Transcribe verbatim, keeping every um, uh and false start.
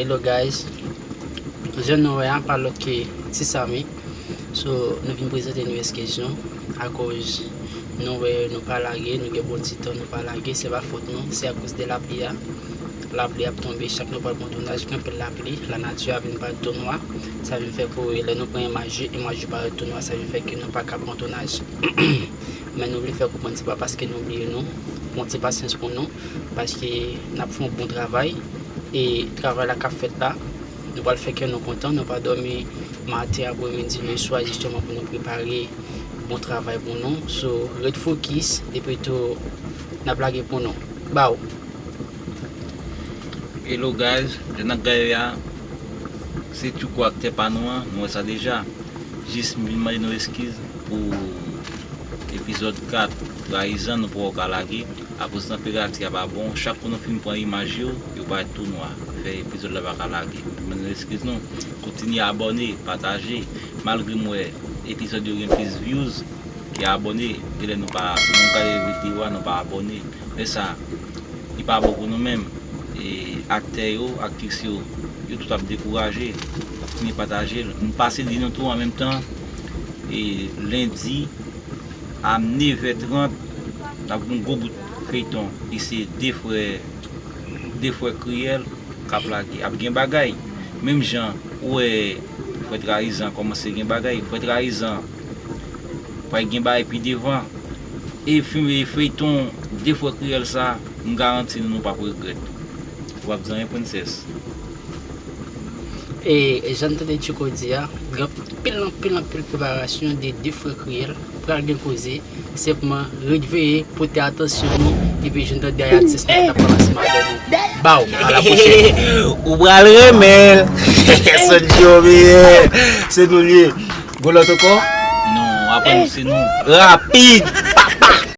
Hello guys, jan nou wè a pa lòt ke Ti Samy. So nou vin prezante nou eskiz nou akoz nou wè nou pa lage, nou gen bon ti tan nou pa lage, se pa fòt nou, se akoz de lapli a. Lapli ap tonbe, chak nou pral pran tounaj, gen anpil lapli, lanati a vin parèt tou nwa. Sa vin fè ke lè nou pran imaj yo, imaj yo parèt tou nwa, sa vin fè ke nou pa ka pran tounaj. Men nou vle fè konprann se pa paske nou bliye nou, pran ti pasyans pou nou, paske n ap fè yon bon travay, e travay la k ap fèt la, nou pral fè kè nou kontan, nou pa dòmi maten, apremidi, leswa, jisteman pou nou prepare bon travay pou nou. So, ret fokis, epi tou, n ap lage pou nou. Baw! Hello guys, jan n ap gade a, se Tchouko aktè pa nou an, nou wè sa deja. Jis m vin mande nou eskiz pou epizòd kat, Trayizan, nou poko ka lage. Akoz tanperati a pa bon, chak kou nou fin pran imaj yo, yo parèt tou nwa. Fè epizòd la pa ka lage. M vin mande nou eskiz nou. Kontinye abòne, pataje. Malgre m wè epizòd yo gen plis views ke abòne, genlè nou pa, nou gade videyo a, nou pa abòne. Men sa, li pa bon pou nou menm. E aktè yo, aktris yo, yo tout ap dekouraje. Kontinye pataje l. M pase di nou tou an menm tan, e lendi a nèf è trant, n ap gen yon gwo bout feyton. Li se de frè, de frè kriyèl k ap lage. Ap gen bagay. Menm jan ou wè frè Trayizan kòmanse gen bagay. Frè Trayizan pral gen bagay pi devan. E fim e feyton de frè kriyèl sa, m garanti nou, nou p ap regrèt. W ap di anyen, Princess? E jan n tande Tchouko di a, gen anpil, anpil, anpil preparasyon de de frè kriyèl. Pral gen koze, senpman ret veye, pote atansyon nou, epi jwenn tande ay atis nou k ap ansanm avè nou. Baw, a la pwochèn. Ou pral renmen l. Santi yo byen. Se nou l ye. Gon lòt ankò? Non, apre nou se nou. Rapid.